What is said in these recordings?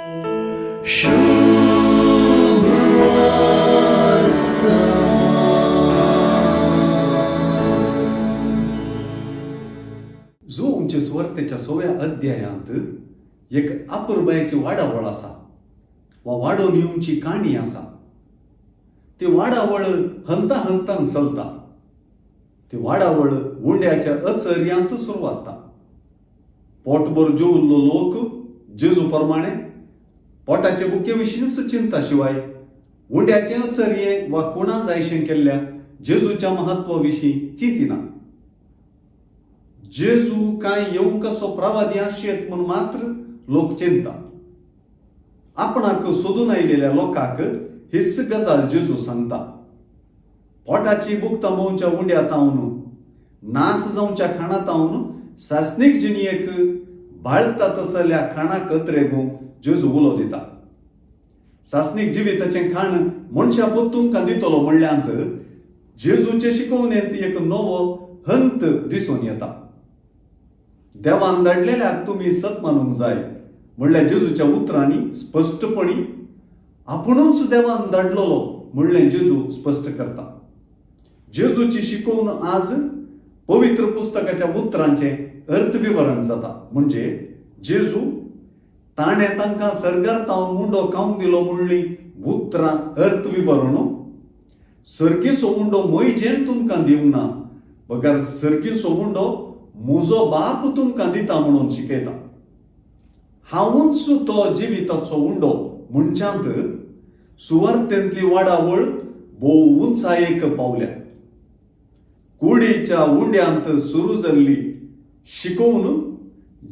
जुवांचे सुवार्तेच्या सव्या अध्यायांत एक अपुरबायेची वाडावळ आसा वा वाडोवन येवची काणी आसा. ती वाडावळ हंता हंतान चलता. ती वाडावळ उंड्याच्या अचर्यांत सुरवात. पोटभर जेवल्लो लोक जेजू प्रमाणे पोटाचे बुके विशींच चिंता शिवाय उंड्याचे अचर्ये वा कोणा जायशें केल्ल्या जेजूच्या महत्वा विशीं चिंतिना. जेजू कांय येवंक कसो प्रवादी आशयत म्हूण मात्र लोक चिंता. आपणाक सोदून आयलेल्या लोकांक हीच गजाल जेजू सांगता. पोटाची भूक थांबोवच्या उंड्या तावन, नास जावच्या खाणा तावन सासणीक जिणयेक बाळता तसल्या खाणाक अत्रेगूंक जेजू उलो दिता. सासणीक जिविताचें खाण मनशा पूत तुमकां दितलो म्हणल्यांत जेजूचे शिकवणेंत एक नवो हंत दिसून येता. देवान धाडलेल्याक तुमी सत मानूंक जाय म्हणल्यार जेजूच्या उतरांनी स्पश्टपणी आपुणूच देवान धाडलेलो म्हणलें जेजू स्पश्ट करता. जेजूची शिकवण आज पवित्र पुस्तकाच्या उतरांचें अर्थविवरण जाता. म्हणजे जेजू ताणें तांकां सर्गार तावन उंडो खावंक दिलो म्हणली उतरां अर्थविवरण सर्गीचो उंडो म्हजेन तुमकां दिवंक ना बगर सर्गीचो उंडो म्हजो बाप तुमकां दिता म्हणून शिकयता. हांवूच तो जिविताचो उंडो म्हणच्यांत सुवार्तेंतली वाडावळ भोव उंचायेक पावल्या. कुडीच्या उंड्यांत सुरू जाल्ली शिकोवन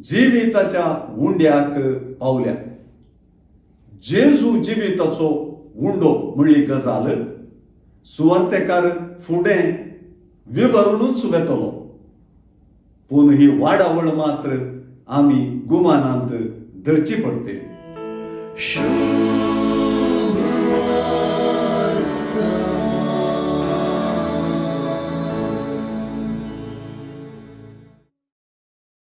जिविताच्या उंड्याक पावल्या. जेजू जिविताचो उंडो म्हणली गजाल सुवार्तेकार फुडें विवरणूच वेतलो, पूण ही वाडावळ मात्र आमी गुमानांत धरची पडटली.